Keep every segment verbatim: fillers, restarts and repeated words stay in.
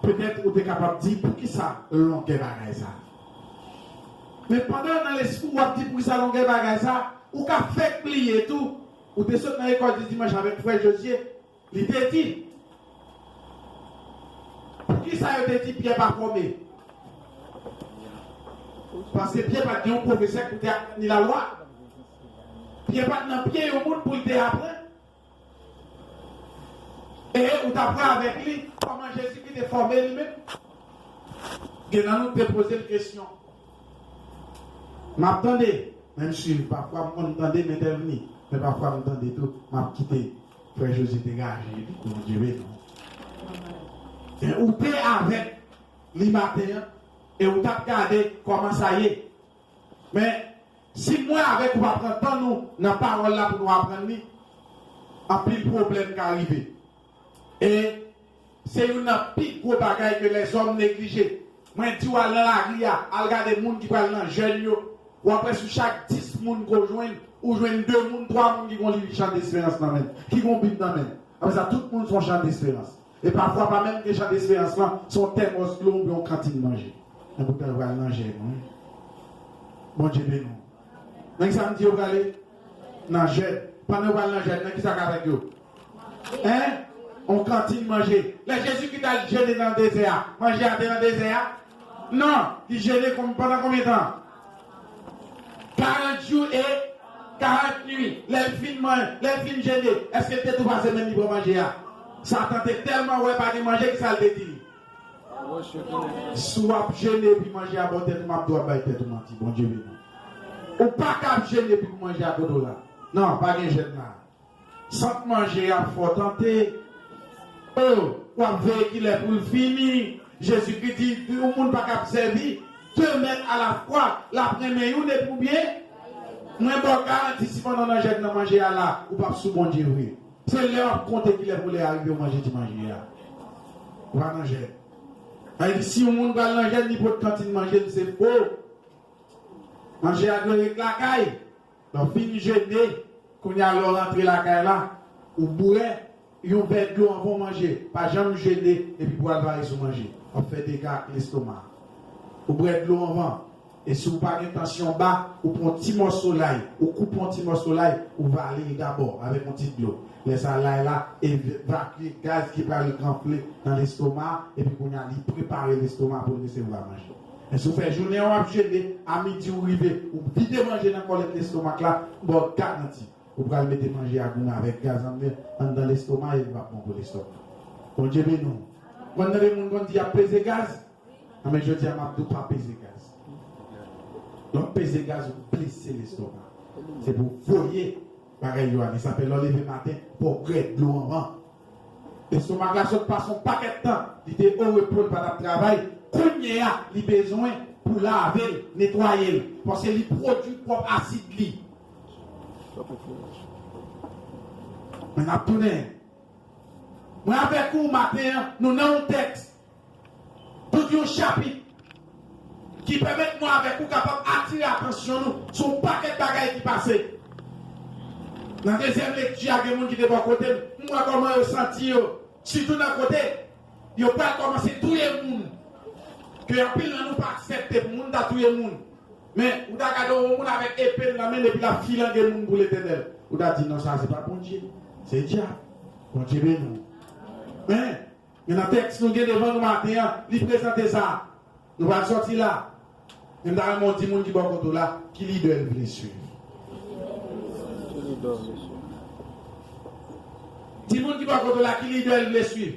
Petèt ou te kapab di, "Poukisa longè bagay sa?" Men pandan nan lespri w ap di, "Poukisa longè bagay sa?" Ou ka fèk bliye tou. Ou te sot nan lekòl di dimanch avèk frè Jozye. Li te di, poukisa yo te di Pyè pa fòme? Paske Pyè pa t gen yon pwofesè pou te aprann li lalwa. Pyè pa t nan pye yon moun pou l te aprann. E ou t ap wè avèk li kòman Jezikri te fòme li menm. Gen nan nou te poze l kesyon. M ap tande, men m swiv. Pafwa m konn tande, m entèvni. Men pafwa m tande tou, m ap kite frè Jozye degaje li pou Bondye beni w. Men ou te avèk li maten an, e ou t ap gade kòman sa ye. Men, si mwen avèk ou pa pran tan nou nan pawòl la pou nou aprann li, anpil pwoblèm ka rive. E se youn nan pi gwo bagay ke lèzòm neglije. Mwen di w al nan lari a, al gade moun ki pral nan jèn yo. W ap wè sou chak dis moun ke w jwenn, ou jwenn de moun, twa moun ki gon liv Chan Desperans nan men l, ki gon Bib nan men l. Apre sa, tout moun se yon Chan Desperans. E pafwa pa menm gen Chan Desperans lan, se yon tèmòs dlo oubyen yon kantin manje. Men poutan yo pral nan jèn, wi. Bondye beni w. Nan ki sa m di yo prale? Nan jèn. Pandan yo pral nan jèn, nan ki sa k avèk yo? Hein? On kantin manje. Lè Jezikri t al jene nan dezè a, manje a te nan dezè a? Non. Li jene kon-, pandan konbyen tan? Karant jou e karant nuit. Lè l fin man-, lè l fin jene, èske l te tou pase men l li pran manje a? Satan te tèlman wè pa gen manje, ki sa l te di li? Si w ap jene epi manje a bò tèt ou, m ap di w ap bay tèt ou manti. Bondye beni w. Ou pa ka ap jene epi pou manje a kote w la. Non, pa gen jèn la. Sant manje a fò tante. O, w ap veye kilè pou l fini. Jezikri di, yon moun pa ka ap sèvi de mèt alafwa. L ap renmen youn epi ou byen. Mwen ba w garanti, si pandan w nan jèn nan manje a la, ou p ap sou Bondye vre. Se lè w ap konte kilè pou lè a rive w manje ti manje a. Ou pa nan jèn. Sa vle di, si yon moun pral nan jèn, li pot kantin manje l, se fo. Manje a dwe ret lakay. Lè w fin jene, kounye a lè w rantre lakay la, ou bwè yon vè dlo anvan w manje. Pa janm jene epi pou w al vare sou manje. W ap fè dega ak lestoma. Ou bwè dlo anvan. E si w pa gen tansyon ba, ou pran yon ti mòso lay, ou koupe yon ti mòso lay, ou vale l dabò avèk yon ti dlo. Lè sa a, lay la evakye gaz ki pral ranfle nan lestoma, epi kounye a, li prepare lestoma pou l resevwa manje. Men si w fè jounen an w ap jene, a midi ou rive, ou vide manje nan kòlèt lestomak la, m ba w garanti, ou pral mete manje a goumen avèk gaz anndan, anndan lestoma, e li p ap bon pou lestoma. Bondye beni w. Konn tande moun konn di y ap peze gaz? Nan men jodi a, m ap di w pa peze gaz. Lè w peze gaz, ou blese lestoma. Se pou w voye bagay yo ale. Sa fè lè w leve maten, fò w bwè dlo anvan. Lestomak la sot pase yon pakèt tan, li te o repo, li pa t ap travay. Kounye a, li bezwen pou lave l, netwaye l. Paske li pwodui pwòp asid li. Men n ap tounen. Mwen avèk ou maten an, nou nan yon tèks. Tout yon chapit ki pèmèt mwen avèk ou kapab atire atansyon nou sou yon pakèt bagay ki pase. Nan dezyèm lekti a, gen moun ki te bò kote m, m wè kòman yo santi yo, sitou nan kote yo pral kòmanse touye moun. Ke anpil nan nou pa aksepte pou moun ta touye moun. Men, ou ta gade yon moun avèk epe l nan men l epi l ap filange moun pou Letènèl. Ou ta di, "Non, sa se pa Bondye. Se dyab." Bondye beni w. Men, Men nan tèks nou gen devan nou maten an, li prezante sa. Nou pral sòti la. Men m ta renmen w di moun ki bò kote w la, ki lidè l vle swiv. Di moun ki bò kote w la, ki lidè l vle swiv.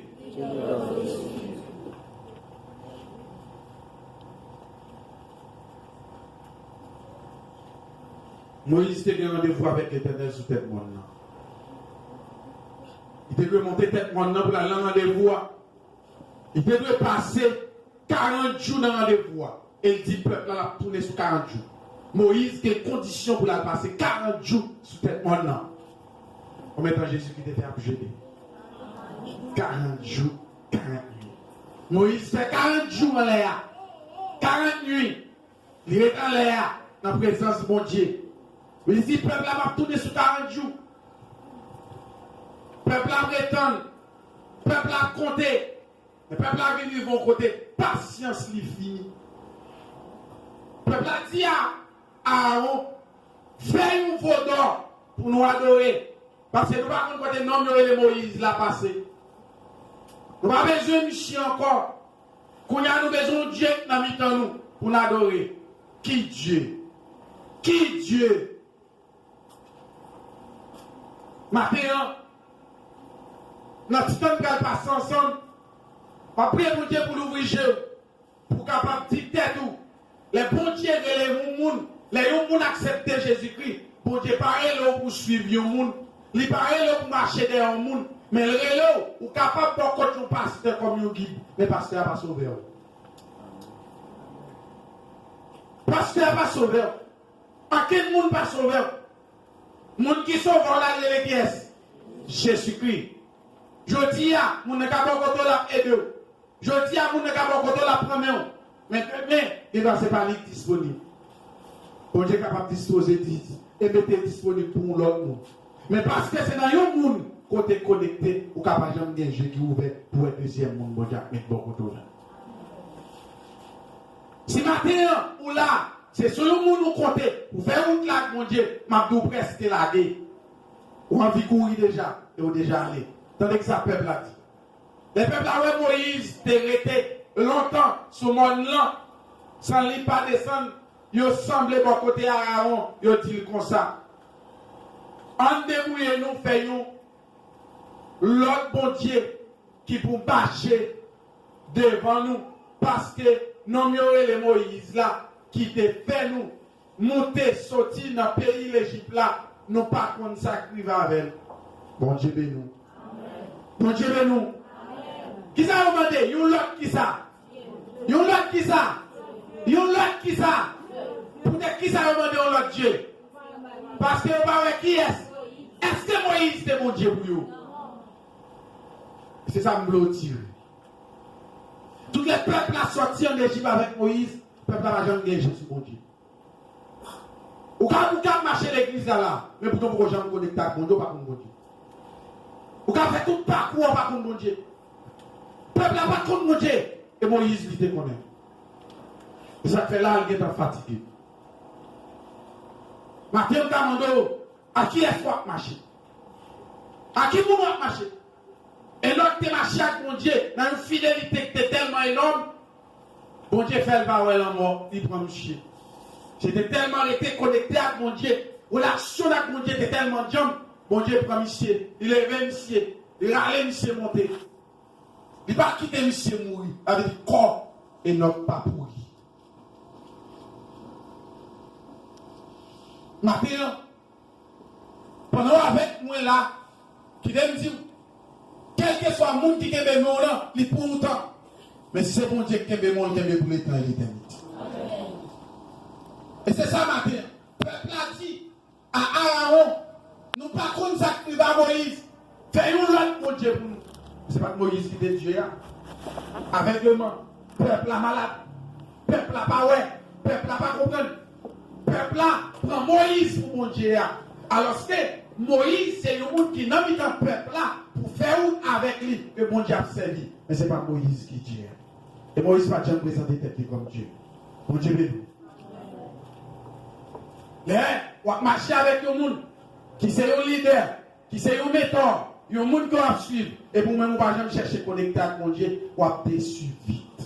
Moyiz te gen randevou avèk Letènèl sou tèt mòn nan. Li te dwe monte tèt mòn nan pou l al nan randevou a. Li te dwe pase karant jou nan randevou a. E l di pèp la l ap tounen sou karant jou. Moyiz gen kondisyon pou l al pase karant jou sou tèt mòn nan. Konbyen tan Jezikri te fè ap jene? Karant jou, karant nuit. Moyiz fè karant jou anlè a. Karant nuit. Li ret anlè a, nan prezans Bondye. Li di, "Pèp la p ap tounen sou karant jou." Pèp la ap ret tann. Pèp la ap konte. Men Pèp la vin rive yon kote, pasyans li fini. Pèp la di a Arawon, fè yon vodò pou nou adore. Paske nou pa konn kote nonm yo rele Moyiz la pase. Nou pa bezwen misye ankò. Kounye a nou bezwen yon Dye nan mitan nou pou n adore. Ki Dye? Ki Dye? Maten an, nan ti tan n pral pase ansanm, m ap priye Bondye pou l ouvri je w, pou w kapab di tèt ou, lè Bondye rele yon moun, lè yon moun aksepte Jezikri, Bondye pa rele w pou w swiv yon moun, li pa rele w pou w mache dèyè yon moun, men l rele w, ou kapab bò kot yon pastè kòm yon gid, men pastè a pa sove w. Pastè a pa sove w. Ankenn moun pa sove w. Moun ki sove w la, l rele kiyès? Jezikri. Jodi a, moun nan ka bò kote w, l ap ede w. Jodi a, moun nan ka bò kote w, l ap pran men w. Men demen, gendwa se pa li k disponib. Bondye kapab dispoze di, e mete disponib pou yon lòt moun. Men paske se nan yon moun kote konekte, ou ka pa janm gen je ki ouvè pou wè dezyèm moun Bondye ap met bò kote w la. Si maten an, ou la, se sou yon moun ou konte pou fè wout la ak Bondye, m ap di w prèske lage. Ou anvi kouri deja, e ou deja ale. Tande ki sa pèp la di. Lè pèp la wè Moyiz te rete lontan sou mòn lan, san li pa desann, yo sanble bò kote Arawon, yo di l konsa, ann debouye nou fè yon lòt Bondye ki pou mache devan nou, paske nonm yo rele Moyiz la, ki te fè nou moute soti nan peyi Lejip la, nou pa konn sa k rive avè l. Bondye beni w. Bondye beni w. Kisa yo mande? Yon lòt kisa? Yon lòt kisa? Yon lòt kisa? Poutèt kisa yo mande yon lòt Dye? Paske yo pa wè kiyès. Èske Moyiz te Bondye pou yo? Se sa m vle w tire. Tout lè pèp la sòti ann Ejip avèk Moyiz, pèp la pa janm gen je sou Bondye. Ou ka, ou ka mache legliz la la, men poutan ou poko janm konekte ak Bondye, ou pa konn Bondye. Ou ka fè tout pakou a, ou pa konn Bondye. Pèp la pa t konn Bondye, e Moyiz li te konnen. Se sa k fè la, l gentan fatige. Maten, m ta mande w, a kiyès w ap mache? A ki moun w ap mache? Enòk te mache ak Bondye nan yon fidelite ki te tèlman enòm, Bondye fè l pa wè lanmò, li pran misye. Misye te tèlman rete konekte ak Bondye, relasyon l ak Bondye te tèlman djanm, Bondye pran misye, li leve misye, li rale misye monte. Li pa kite misye mouri, sa vle di kò Enòk pa pouri. Maten an, pandan w avèk mwen la, kite m di w, kèlkeswa moun ki kenbe men w lan, li pou yon tan. Men si se Bondye k kenbe men w, l kenbe pou letan e letènite. E se sa maten an, pèp la di, a Arawon, nou pa konn sa k rive a Moyiz. Fè yon lòt Bondye pou nou. Se pa t Moyiz ki te Dye a. Avègleman. Pèp la malad. Pèp la pa wè. Pèp la pa konprann. Pèp la pran Moyiz pou Bondye a. Alòske Moyiz se yon moun ki nan mitan pèp la pou fè wout avèk li ke Bondye ap sèvi. Men se pa Moyiz ki Dye a. E Moyiz pa t janm prezante tèt li kòm Dye. Bondye beni w. Lè w ap mache avèk yon moun ki se yon lidè, ki se yon mentò, yon moun ke w ap swiv, epi w menm ou pa janm chèche konekte ak Bondye, w ap desi vit.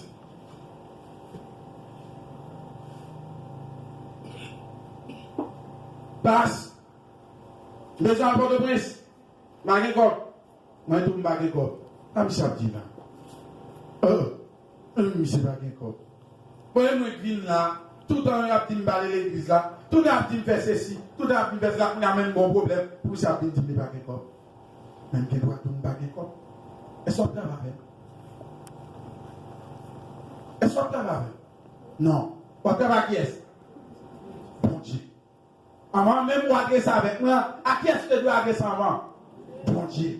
Pas, m bezwen al Pòtoprens, m pa gen kòb. Mwen tou m pa gen kòb. Sa misye ap di la? Euh, euh, misye pa gen kòb. Bon, e mwen k vin la, toutan y ap di m pa ale legliz la, toutan y ap di m fè sesi, toutan y ap di m fè sela, kounye a menm bon pwoblèm, pou misye ap vin di m li pa gen kòb. Men m gen dwa di w m pa gen kòb. Èske w ap travay avè m? Èske w ap travay avè m? Non. W ap travay ak kiyès? Bondye. Anvan menm ou adrese avèk mwen, a kiyès ou te dwe adrese anvan? Bondye.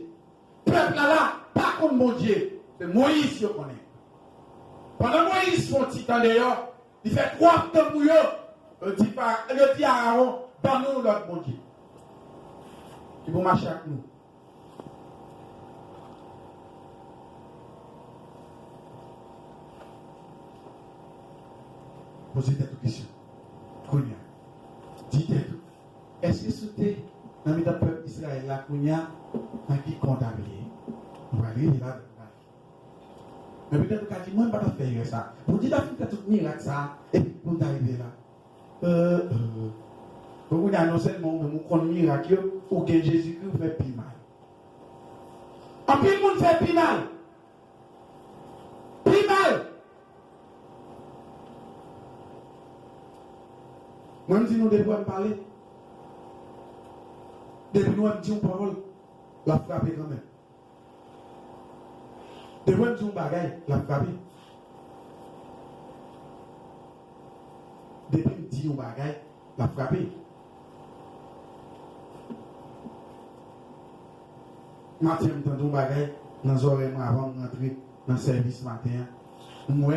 Pèp la la pa konn Bondye. Se Moyiz yo konnen. Pandan Moyiz fè yon ti tan deyò, li fè twòp tan pou yo, yo di pa, yo di Arawon, ban nou yon lòt Bondye ki pou mache ak nou. Poze tèt ou kesyon. Kounye a, di tèt ou, èske si w te nan mitan pèp Izrayèl la kounye a, nan ki kan w ta vle ye? Nou pral rive la, nou pral. Men petèt ou ka di, "Mwen, m pa t ap fè erè sa a." Bondye ta fin fè tout mirak sa a, epi pou m ta rive la. Euh, euh. Bon, kounye a, non sèlman ou menm ou konn mirak yo, ou gen Jezikri, ou fè pi mal. Anpil moun fè pi mal. Pi mal. Mwen, m di nou depi w wè m pale. Depi nou wè m di yon pawòl, l ap frape kanmenm. Depi w wè m di yon bagay, l ap frape. Depi m di yon bagay, l ap frape. Maten an, m tande yon bagay nan zòrèy mwen avan m rantre nan sèvis maten an. M wè,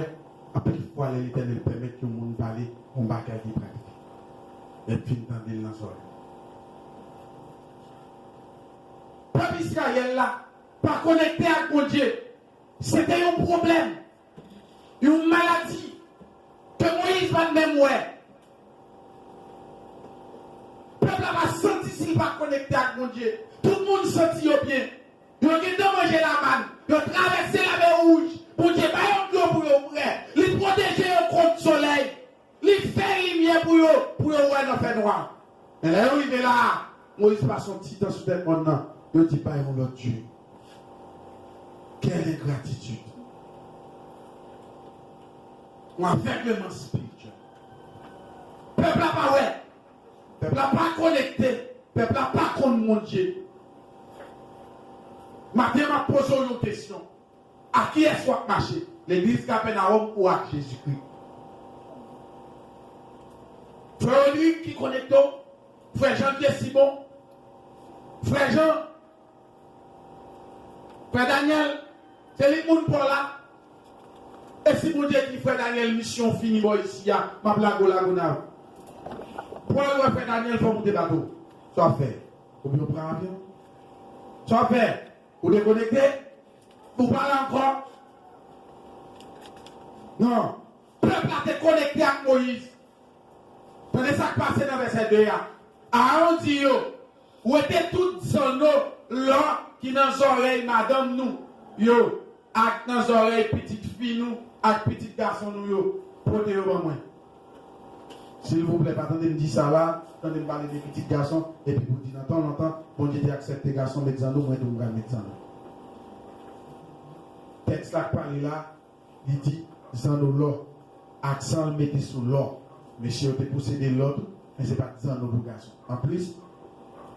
anpil fwa lè Letènèl pèmèt yon moun pale, yon bagay li pral fè. Lè m fin tande l nan zòrèy. Pèp Izrayèl la pa konekte ak Bondye. Se te yon pwoblèm, yon maladi ke Moyiz pa t menm wè. Pèp la pa santi si l pa konekte ak Bondye. Tout moun santi yo byen. Yo gentan manje lamann. Yo travèse Lamè Wouj. Bondye ba yo dlo pou yo bwè. Li pwoteje yo kont solèy. Li fè limyè pou yo, pou yo wè nan fènwa. Men lè yo rive la a, Moyiz pase yon ti tan sou tèt mòn nan. Yo di, "Bay yon lòt dye." Quelle ingratitude! Yon avègleman espirityèl. Pèp la pa wè. Pèp la pa konekte. Pèp la pa konn Bondye. Maten, m ap poze w yon kesyon. Ak kiyès w ap mache? Legliz Kapènawòm ou ak Jezikri? Frè Rodrig ki konekte w? Frè Jan Piesibon? Frè Jan? Frè Daniel? Se li moun pa w la? E si Bondye di Frè Daniel misyon fini bò isi a, m ap lage w Lagonav? Pou w al wè Frè Daniel, fò w moute bato. Sa w ap fè? Oubyen w pran avyon? Sa w ap fè? Ou dekonekte? Ou pa la ankò? Non. Pèp la te konekte ak Moyiz. Tande sa k pase nan vèsè de a. Aawon di yo, "Wete tout zanno lò ki nan zòrèy madanm nou yo, ak nan zòrèy pitit fi nou, ak pitit gason nou yo. Pote yo ban mwen." Silvouplè, pa tande m di sa la, tande m pale de pitit gason, epi pou di nan tan lontan, Bondye te aksepte gason met zanno, mwen tou m pral met zanno. Tèks la k pale la, li di zanno lò, aksan l mete sou lò. Mesye yo te posede lò tou, men se pa t zanno pou gason. Anplis,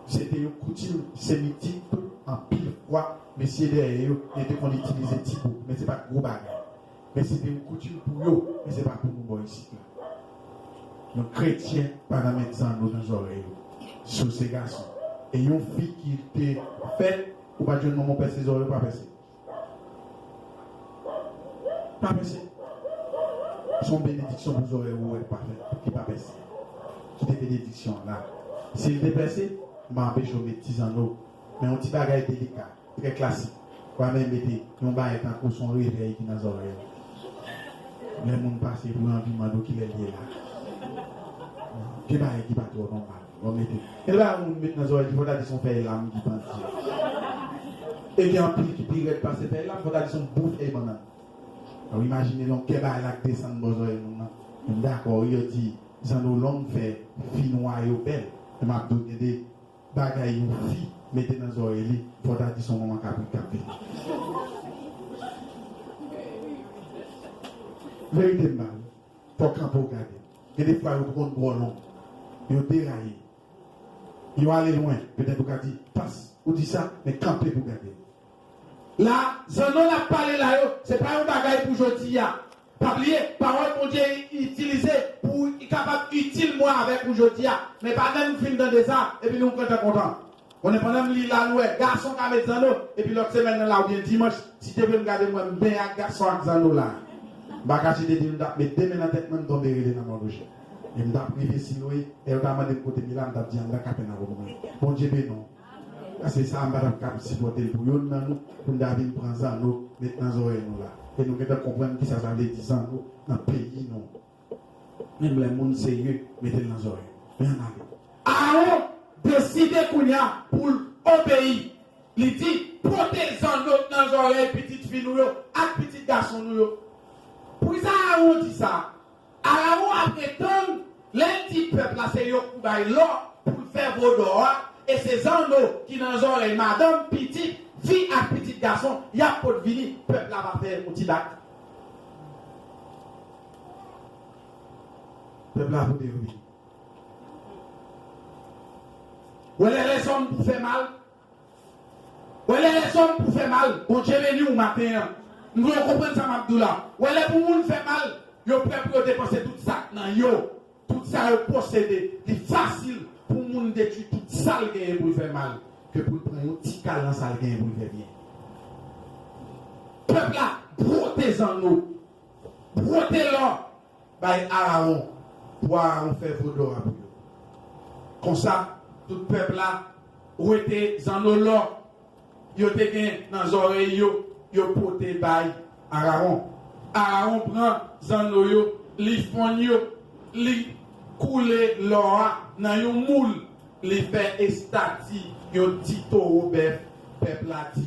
se te yon koutim semitik tou, anpil fwa, mesye dèyè yo, yo te konn itilize ti bouk, men se pa t gwo bagay. Men se te yon koutim pou yo, men se pa pou nou bò isit la. Yon kretyen pa nan met zanno nan zòrèy yo. Si w se gason. E yon fi ki te fèt, ou pa t jwenn manman w pèse zòrèy, ou pa pèse. Pa pèse. Se yon benediksyon pou zòrèy ou wè k pa fèt, ki pa pèse. Kite benediksyon an la. Si l te pèse, m pa anpeche w met ti zanno. Men yon ti bagay delika. Trè klasik. Ou pa menm mete yon bagay tankou se yon revèy ki nan zòrèy ou. Lè moun pase pou yo anvi mande w kilè l ye la. Gen bagay ki pa twò nòmal. Ou mete. Gen bagay moun met nan zòrèy ki fò ta di se yon fèy lam ki pandye. E gen anpil ki pi rèd pase fèy lam, fò ta di se yon bon fèy bannann. Ou imajine lè yon kè bagay la k desann bò zòrèy moun nan. M dakò, wi, yo di zanno long fè fi nwa yo bèl. Men m ap di w gen de bagay yon fi mete nan zòrèy li, fò ta di se yon manman kabrit k ap vini. Verite m ba ou, fò w kanpe w gade. Gen de fwa yo konn twò long. Yo deraye. Yo ale lwen. Petèt ou ka di, "Pas, ou di sa, men kanpe pou gade." La, zanno n ap pale la yo, se pa yon bagay pou jodi a. Pa bliye, pawòl Bondye itilize pou li kapab itil mwen avèk ou jodi a. Men pa menm fin tande sa, epi nou kontan kontan. Konnen pandan m li la, nou wè, gason ka met zanno, epi lòt semèn nan la, oubyen dimanch, si Dye vle m gade mwen, m benyen ak gason ak zanno la. M pa kache te di, m t ap met de men nan tèt mwen, m tonbe rele nan Mòn Woje. E m t ap rive Siloe, e yo ta mande m kote m ye la, m t ap di, "Anndan Kapènawòm mwen ye." Bondye beni w. Paske sa a m pa t ap kab sipòte l pou youn nan nou, pou n ta vin pran zanno, met nan zòrèy nou la. E nou gentan konprann kisa sa vle di zanno nan peyi nou. Menm lè moun serye mete l nan zòrèy. Men ann ale. Arawon deside kounye a pou l obeyi. Li di, pote zanno nan zòrèy pitit fi nou yo ak pitit gason nou yo. Poukisa Arawon di sa? Arawon ap etann lè l di pèp la se yo k pou bay lò pou l fè vodò a, e se zanno ki nan zòrèy madanm, pitit fi ak pitit gason y ap pot vini, pèp la va fè yon ti bak. Pèp la pote yo vini. Ou wè lè lèzòm pou fè mal? Ou wè lè lèzòm pou fè mal? Bondye beni w maten an. M vle w konprann sa m ap di w la. Ou wè lè pou moun fè mal, yo prè pou yo depanse tout sa k nan yo. Tout sa yo posede. Li fasil pou moun detwi tout sa l genyen pou l fè mal ke pou l pran yon ti kal nan sa l genyen pou l fè byen. Pèp la bwote zanno, bwote lò bay Arawon pou Arawon fè vodò a pou yo. Konsa, tout pèp la wete zanno lò yo te gen nan zòrèy yo, yo pote bay Arawon. Arawon pran zanno yo, li fonn yo, li koule lò a nan yon moul, li fè estati yon ti towo bèf, pèp la di,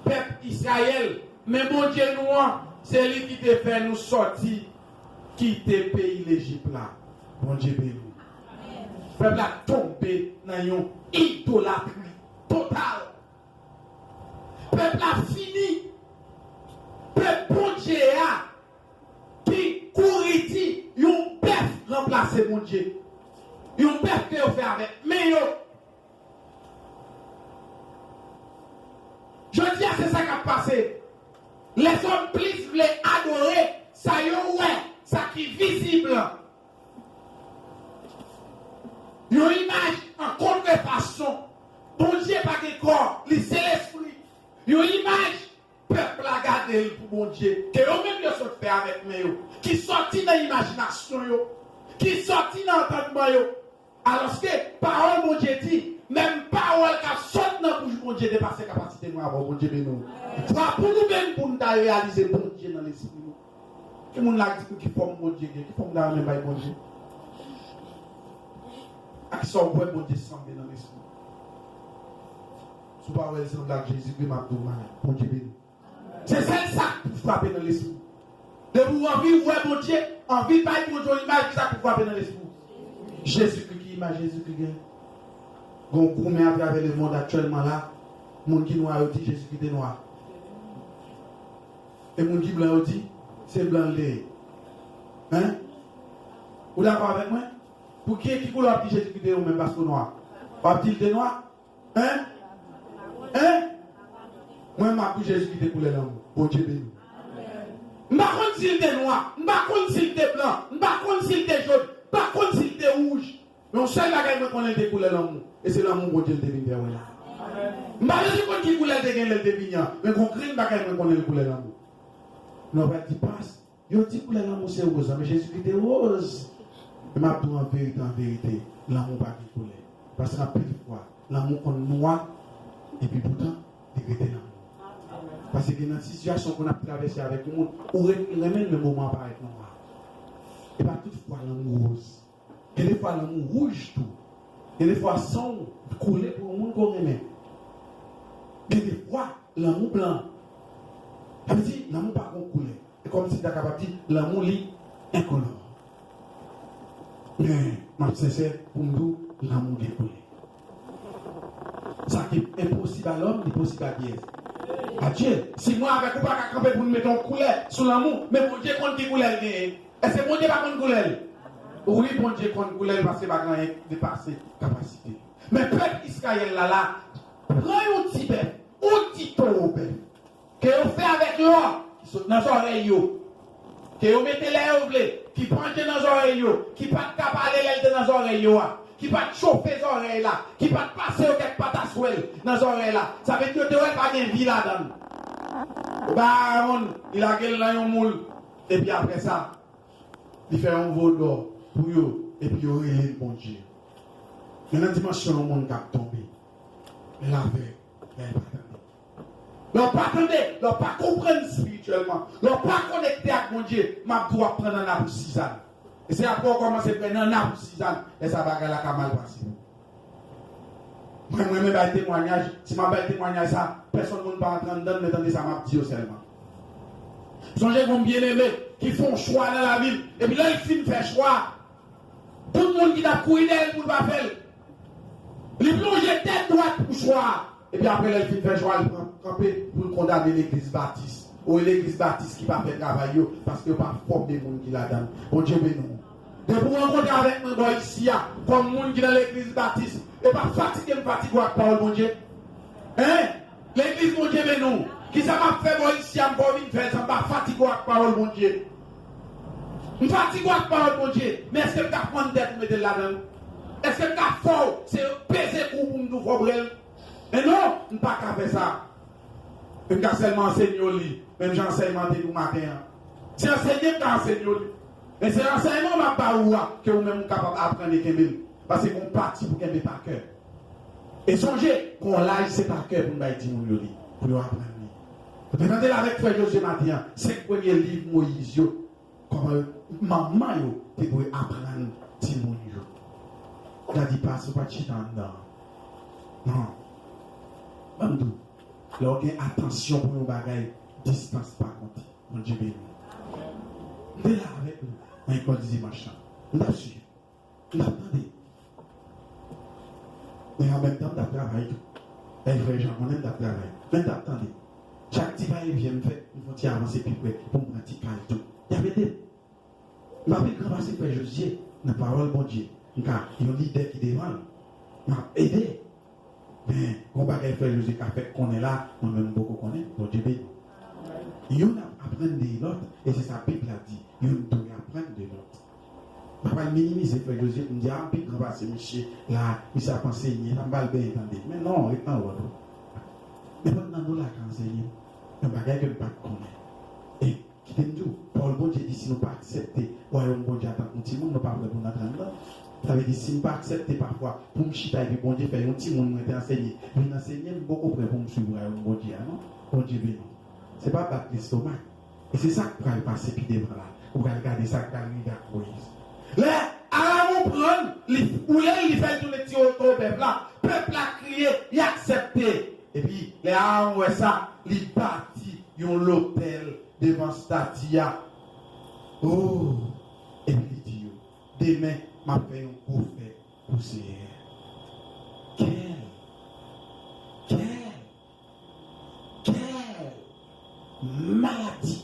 pèp Izrayèl, men Bondye nou an, se li ki te fè nou sòti kite peyi Lejip la. Bondye beni w. Pèp la tonbe nan yon idolatri total. Pèp la fini. Pèp Bondye a ki kouri di yon bèf ranplase Bondye. Yon bèf ke yo fè avèk men yo. Jodi a, se sa k ap pase. Lèzòm plis vle adore sa yo wè, sa ki vizib. Yon imaj an kontrefason. Bondye pa gen kò, li se lespri. Yon imaj pèp la gade l pou Bondye, ke yo menm yo sot fè avèk men yo, ki sòti nan imajinasyon yo, ki sòti nan antandman yo. Alòske pawòl Bondye di, menm pawòl k ap sot nan bouch Bondye depase kapasite nou avè w. Bondye beni w. Fwa pou nou menm pou n ta reyalize Bondye nan lespri nou. Ki moun la k di m ki fòm Bondye gen? Ki fòm m ta renmen bay Bondye? Ak sa w wè Bondye sanble nan lespri w? Si w pa wè l sanble ak Jezikri, m ap di w malad. Bondye beni w. Se sèl sa k pou frape nan lespri w. Depi w anvi wè Bondye, anvi bay Bondye yon imaj, ki sa k pou frape nan lespri w? Jezikri. Ki imaj Jezikri gen? Gen yon goumen atravè lemonn aktyèlman la, moun ki nwa yo di Jezikri te nwa. E moun ki blan yo di se blan l te ye. Hein? Ou dakò avèk mwen? Pou ki, ki koulè w ap di Jezikri te ye ou menm paske w nwa? W ap di l te nwa? Hein? Hein? Mwen, m ap di w Jezikri te koulè lanmou. Bondye beni w. M pa konn si l te nwa, m pa konn si l te blan, m pa konn si l te jòn, m pa konn si l te wouj. Men yon sèl bagay mwen konnen, l te koulè lanmou. E se lanmou Bondye l te vin fè wè la. M pa bezwen konn ki koulè l te gen lè l te vini an, men gon grenn bagay mwen konnen, l koulè lanmou. Men w pral di, pas, yo di koulè lanmou se wòz la, men Jezikri te wòz. E m ap di w an verite, an verite, lanmou pa gen koulè. Paske anpil fwa, lanmou konn nwa, epi poutan, li rete lanmou. Paske gen nan sitiyasyon ke w ap travèse avèk yon moun, ou ret renmen l, men moman an parèt nwa. E pa tout fwa lanmou wòz. Gen defwa lanmou wouj tou. Gen defwa san w koule pou yon moun ke w renmen. Gen defwa lanmou blan. Sa vle di, lanmou pa gen koulè. E kòmsi m ta kapab di, lanmou li enkolò. Men, m ap sensè pou m di w, lanmou gen koulè. Sa ki enposib a lòm, li posib a kiyès? A Dye. Si mwen avèk ou pa ka kanpe pou n mete yon koulè sou lanmou, men Bondye konn ki koulè l genyen. Èske Bondye pa konn koulè l? Wi, Bondye konn koulè l paske pa gen anyen k depase kapasite l. Men pèp Izrayèl la la, pran yon ti bèf, yon ti towo bèf, ke yo fè avèk lò, ki sot nan zòrèy yo, ke yo mete lè yo vle, ki pandye nan zòrèy yo, ki pa t ka pale lè l te nan zòrèy yo a, ki pa t chofe zòrèy la, ki pa t pase yo kèk pataswèl nan zòrèy la. Sa vle di yo te wè l pa gen vi ladan l. Yo bay Arawon, li lage l nan yon moul, epi apre sa, li fè yon vodò pou yo, epi yo rele l Bondye. Men nan dimansyon yon moun k ap tonbe, men l avèg, men l pa tande. Lè w pa tande, lè w pa konprann espirityèlman, lè w pa konekte ak Bondye, m ap di w ap pran nanna pou sizann. E se apre w kòmanse pran nanna pou Sizàn, lè sa bagay la ka mal pase pou ou. Mwen, mwen, mwen bay temwanyaj, si m ap bay temwanyaj sa, pèsonn moun pa antre anndan l, men tande sa m ap di yo sèlman. Sonje gon byeneme ki fè yon chwa nan lavi l, epi lè l fin fè chwa, tout moun ki t ap kouri dèyè l pou l pa fè l, li plonje tèt dwat pou chwa a. Epi apre lè l fin fè chwa, l pran kanpe pou l kondane legliz batis. Ou legliz batis ki pa fè travay yo, paske yo pa fòme moun ki ladan l. Bondye beni w. Depi w rankontre avèk mwen bò isi a, kòm moun ki nan legliz batis, e pa fatige m fatige w ak pawòl Bondye. Hein? Legliz Bondye beni w. Kisa m ap fè bò isi a, m pa vin fè l, sa m pa fatige w ak pawòl Bondye. M fatige w ak pawòl Bondye, men èske m ka fann tèt ou mete l ladan l? Èske m ka fè w se peze kou pou m tou fè w pran l? Men non, m pa ka fè sa. M ka sèlman ansenye w li, menm jan ansèyman te di w maten an. Se ansenye m ka ansenye w li. Men se ansèyman m ap ba ou a, ke ou menm ou kapab aprann e kenbe l. Paske gon pati pou kenbe pa kè. E sonje, gon laj se pa kè pou n bay timoun yo li, pou yo aprann li. Ou te tande l avèk frè Jozye maten an, senk premye liv Moyiz yo, kòman manman yo te dwe aprann timoun yo. Daddy Pas, ou pa t chita anndan. Non. Ban m di w, lè w gen atansyon pou yon bagay, distans pa konte. Bondye beni w. M te la avèk nou nan lekòl di dimanch lan. M t ap swiv. M t ap tande. Men an menm tan, m t ap travay tou. Lè frè Jan konnen m t ap travay. Men m t ap tande. Chak ti vayevyen m fè, m fè yon ti avanse pi pre pou m pran ti kal tou. Y ap ede m. M pa pi gran pase frè Jozye nan pawòl Bondye. M ka yon lidè ki devan l. M ap ede. Men, gon bagay frè Jozye ka fè konnen la, mwen menm m poko konnen. Bondye beni. Youn ap aprann de lòt, e se sa Bib la di. Youn dwe aprann de lòt. M pa pral minimize frè Jozye pou m di, a, m pi gran pase misye la, misye ap ansenye, sa m pral benyen tande. Men non, ret nan wòl ou. Men pandan nou la ka ansenye, yon bagay ke m pa t konnen. E kite m di w, pawòl Bondye di si nou pa aksepte wayòm Bondye antank yon timoun, nou pa prè pou n antre anndan. Sa vle di, si m pa aksepte pafwa pou m chita epi Bondye fè yon timoun mwen te ansenye vin ansenye m, m poko prè pou m swiv wayòm Bondye a non. Bondye beni w. Se pa bat lestomak. E se sa k pral pase pi devan la. Ou pral gade sa k pral rive ak Moyiz. Lè Arawon pran l, li boule l, li fè l tounen ti oto pèp la. Pèp la kriye, y aksepte. Epi, lè Arawon wè sa, li bati yon lotèl devan estati a. O! Epi li di yo, demen, m ap fè yon gwo fèt pou Seyè. Kèl, kèl, kèl maladi!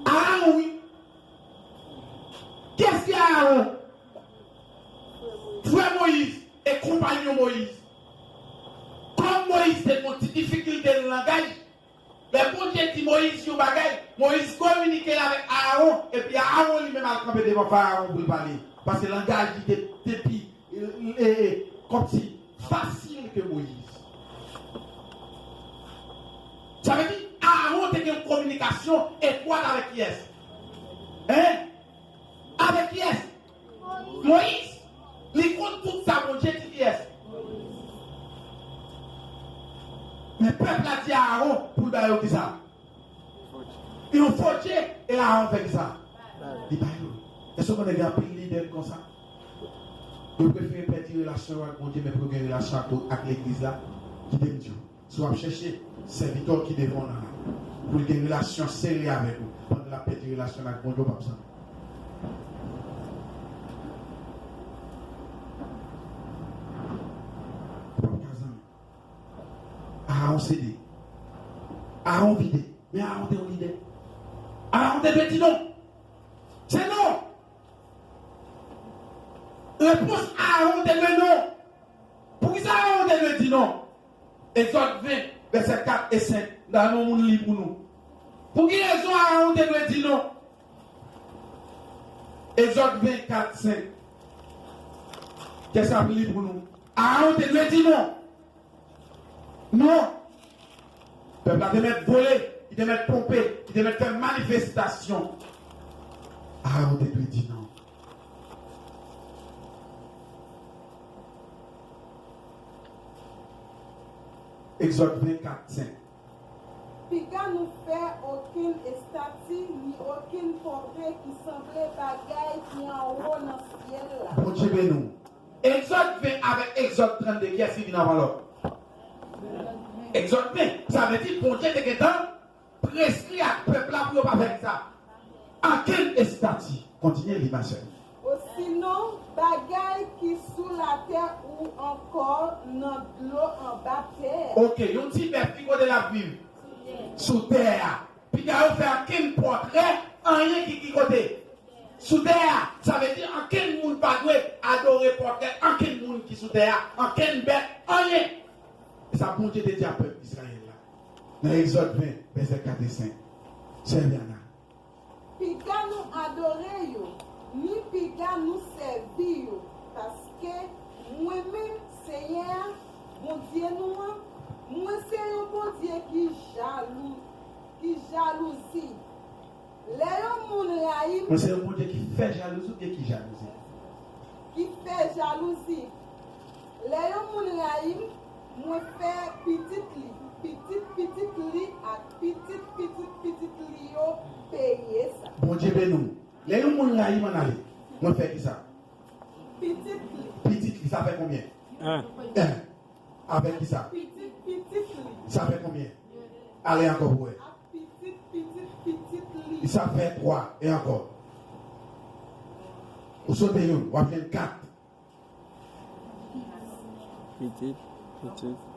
Arawon, wi! Kiyès ki Arawon? Frè Moyiz e konpanyon Moyiz. Kòm Moyiz te gen yon ti difikilte nan langaj, lè Bondye di Moyiz yon bagay, Moyiz kominike l avèk Arawon, epi Arawon li menm al kanpe devan Farawon pou l pale. Paske langaj li te, te pi, e, e, e, kòmsi fasil ke Moyiz. Sa vle di, Arawon te gen yon kominikasyon etwat avèk kiyès? Hein? Avèk kiyès? Moyiz. Li konn tout sa Bondye di kiyès? Men pèp la di Arawon pou l ba yo kisa? Yon fo dye. E Arawon fè kisa? Li ba yo. Èske w konnen gen anpil lidè ki konsa? Yo prefere pèdi relasyon yo ak Bondye, men pou yo gen relasyon ak, ak legliz la. Kite m di w. Si w ap chèche sèvitè w ki devan w nan la, pou l gen relasyon sere avèk ou, pandan l ap pèdi relasyon l ak Bondye, w p ap zanmi. W p ap ka zanmi. Arawon sede. Arawon vide. Men Arawon te yon lidè. Arawon te dwe di non. Se non. Repons Arawon te dwe non. Poukisa Arawon te dwe di non? Egzòd ven, vèsè kat e senk. M ta renmen yon moun li pou nou. Pou ki rezon Arawon te dwe di non? Egzòd ven, kat, senk. Kiyès k ap li pou nou? Arawon te dwe di non. Non. Pèp la te mèt vole, li te mèt ponpe, li te mèt fè manifestasyon. Arawon te dwe di non. Egzòd ven, kat, senk. Piga nou fè okenn estati ni okenn pòtre ki sanble bagay ki anwo nan syèl la. Bondye beni w. Egzòd ven avèk Egzòd trannde, kiyès ki vin avan lòt? Egzòd ven. Sa vle di Bondye te gentan preskri ak pèp la pou yo pa fè sa. Ankenn estati. Kontinye li, ma sè. Osinon, bagay ki sou latè ou ankò nan dlo anba tè a. Oke, yon ti bèf, ki kote l ap viv? Sou tè a. Piga yo fè ankenn pòtrè, anyen ki, ki kote? Sou tè a. Sa vle di ankenn moun pa dwe adore pòtrè ankenn moun ki sou tè a, ankenn bèt, anyen. E sa Bondye te di a pèp Izrayèl la. Nan Egzòd ven, vèsè kat e senk. Sè Viana. Piga nou adore yo, ni piga nou sèvi yo, paske mwen menm, Senyè a, Bondye nou an, mwen se yon Bondye ki jalou, ki jalouzi. Lè yon moun rayi m, mwen se yon Bondye ki fè jalouzi oubyen ki jalouzi? Ki fè jalouzi. Lè yon moun rayi m, mwen fè pitit li, pitit pitit li ak pitit pitit pitit li yo peye sa. Bondye beni w. Lè yon moun rayi m, ann ale. Mwen fè ki sa? Pitit li. Pitit li, sa fè konbyen? En. En. Avèk ki sa? Pitit pitit li. Sa fè konbyen? Ale ankò pou wè. Ak pitit pitit pitit li. Sa fè twa. E ankò? Ou sote youn, w ap jwenn kat. Pitit, pitit.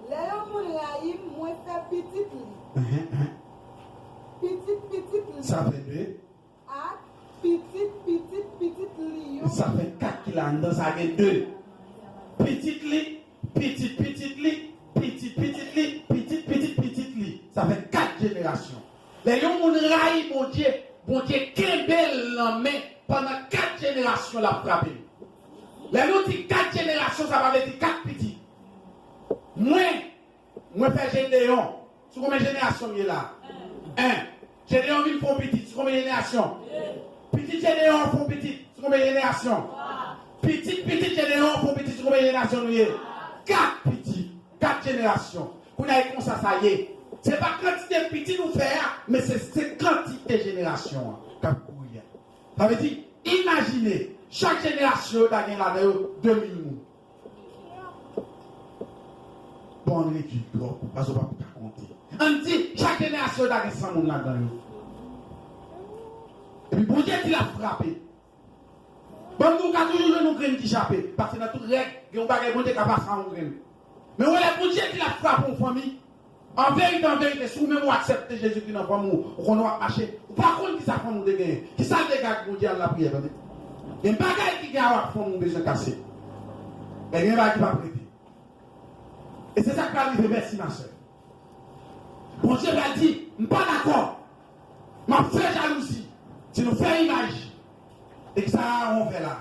Lè yon moun rayi m, mwen fè pitit li. Enhen, enhen. Pitit pitit li. Sa fè de. Ak pitit pitit pitit li yo. Sa fè kat ki la anndan, sa gen de. Pitit li, pitit pitit li, pitit pitit li, pitit pitit pitit li. Sa fè kat jenerasyon. Lè yon moun rayi Bondye, Bondye kenbe l nan men pandan kat jenerasyon l ap frape l. Lè nou di kat jenerasyon, sa pa vle di kat pitit. Mwen, mwen fè Jedeyon. Sou konbyen jenerasyon m ye la? En. Jedeyon vin fè yon pitit. Sou konbyen jenerasyon? Pitit Jedeyon fè yon pitit. Sou konbyen jenerasyon? Pitit pitit Jedeyon fè yon pitit. Sou konbyen jenerasyon nou ye? Kat pitit. Kat jenerasyon. Kounye a, e konsa sa ye. Se pa kantite pitit ou fè a, men se, se kantite jenerasyon an k ap kouri a. Sa vle di, imajine, chak jenerasyon yo ta gen ladan yo de mil moun. Bon, ann redui twòp, paske w p ap ka konte. Ann di, chak jenerasyon yo ta gen san moun ladan yo. Epi Bondye di l ap frape. Ban m di w, ou ka toujou jwenn yon grenn ki chape, paske nan tout règ, gen yon bagay Bondye ka pase a yon grenn. Men w wè lè Bondye di l ap frape yon fanmi, an verite, an verite, si w menm ou aksepte Jezikri nan fanmi w, ou konnen w ap mache, ou pa konn kisa fanmi w te genyen. Kisa l te gen ak Bondye, al lapriyè, tande. Gen bagay ki gen a w ak fanmi w bezwen kase. Men gen bagay ki p ap rete. E se sa k pral rive, mèsi, ma sè. Bondye pral di, m pa dakò. M ap fè jalouzi. Si nou fè imaj. E kisa Arawon fè la?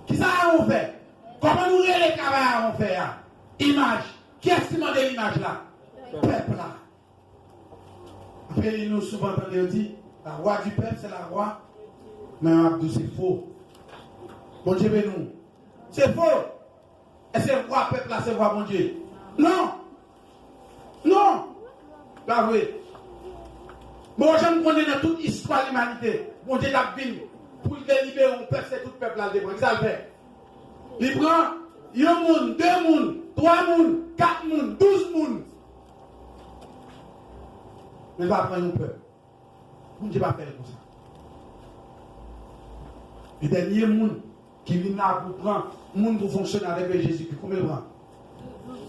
Kisa Arawon fè? Kòman nou rele travay Arawon fè a? Imaj. Kiyès ki mande imaj la? Pèp la. Anpil nou souvan tande yo di, la voix du peuple, c'est la voix. Men yo ap di w se fo. Bondye beni w. Se fo. Èske vwa pèp la se vwa Bondye? Non. Non. Pa vre. Bon, janm konnen nan tout istwa limanite, Bondye t ap vin pou l delibere yon pèp, se tout pèp la l te pran. Kisa l fè? Li pran yon moun, de moun, twa moun, kat moun, douz moun. Men l pa pran yon pèp. Bondye pa fè l konsa. E dènye moun ki vin la pou pran moun pou fonksyone avèk yo, Jezikri. Konbyen l pran?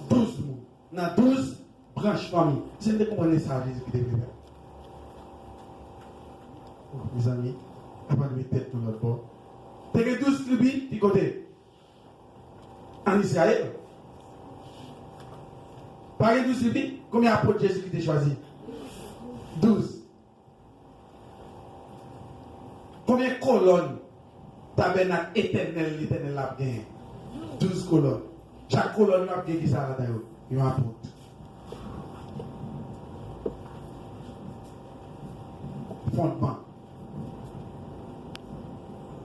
Douz moun. Nan douz branch fanmi. Si n te konprann sa, Jezikri te vle fè. Oh, mezanmi, avan n met tèt nou lòt bò. Te gen douz tribi, ki kote? Ann Izrayèl. Pa gen douz tribi? Konbyen apot Jezikri te chwazi? Douz. Konbyen kolòn tabènak etènèl Letènèl la ap genyen? Douz kolòn. Chak kolòn yo ap gen kisa ladan yo? Yon apot. Fondman.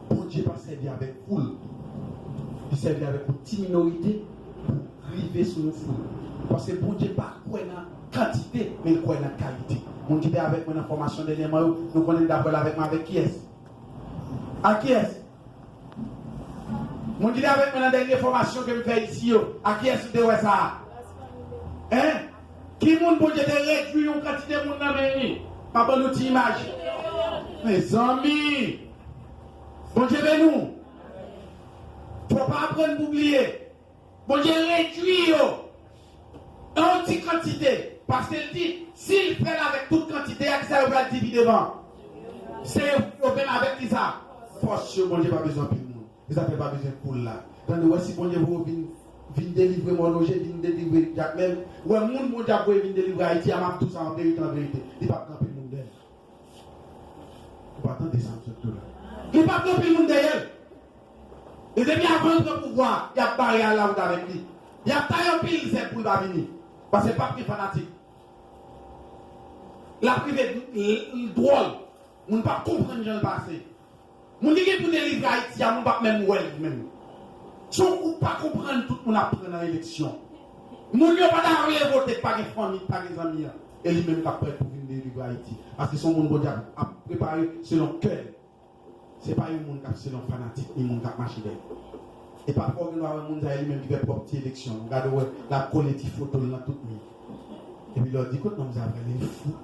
Bondye pa sèvi avèk foul. Li sèvi avèk yon ti minorite pou rive sou yon foul. Paske Bondye pa kwè nan kantite, men l kwè nan kalite. Moun ki te avèk mwen nan fòmasyon dènyèman yo, nou konnen l t ap wè l avèk mwen avèk kiyès? Ak kiyès? Moun ki te avèk mwen nan dènye fòmasyon ke m fè isi yo, ak kiyès ou te wè sa a? Hein? Ki moun Bondye te redwi yon kantite moun nan men li? M ap ban nou ti imaj. Mezanmi! Bondye beni w. Fò pa aprann pou bliye. Bondye redwi yo an yon ti kantite. Paske l di, si l fè l avèk tout kantite a, kisa yo pral di pi devan? Se yo, yo menm avèk kisa? Fòs yo. Bondye pa bezwen anpil moun. Se sa fè l pa bezwen foul la. Tande, w wè si Bondye voye w vin, vin delivre Mòn Woje, vin delivre Jakmèl, w wè moun Bondye ap voye vin delivre Ayiti a, m ap di w sa an verite, an verite, li p ap gen anpil moun dèyè l. Ou pa tande sa m sot di w la? Li p ap gen anpil moun dèyè l. E depi avan l pran pouvwa, y ap bare al lawout avèk li. Y ap taye anpil zèb pou l pa vini. Paske p ap gen fanatik. L ap rive l, l dwòl. Moun p ap konprann jan l pase. Moun ki gen pou delivre Ayiti a, moun p ap menm wè l menm. Se yon kou pa konprann tout moun ap pran nan eleksyon. Moun yo pa ta vle vote, pa gen fanmi, pa gen zanmi an. E li menm k ap prèt pou vin delivre Ayiti. Paske se yon moun Bondye ap, ap prepare selon kè l. Se pa yon moun k ap selon fanatik, ni moun k ap mache dèyè l. E pafwa ou gen dwa wè moun sa e li menm ki fè pwòp ti eleksyon. Ou gade w wè, l ap kole ti foto l nan tout mi. Epi lè w di, "Kot nonm sa prale?" Li fou.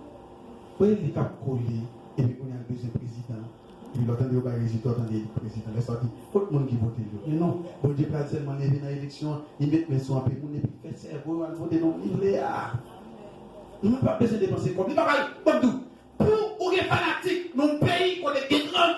Wi, li k ap kole. Epi kounye a l bezwen prezidan. Epi lè w tande yo bay rezilta, w tande li prezidan. Lè sa w di, "Kot moun ki vote l yo?" Men non, Bondye pral sèlman leve nan eleksyon an, li met men sou anpil moun, epi fè sèvo yo al vote nonm li vle a. Moun pa bezwen depanse kòb. Li pa bay, ban m di w, pou ou gen fanatik nan yon peyi kote gen gran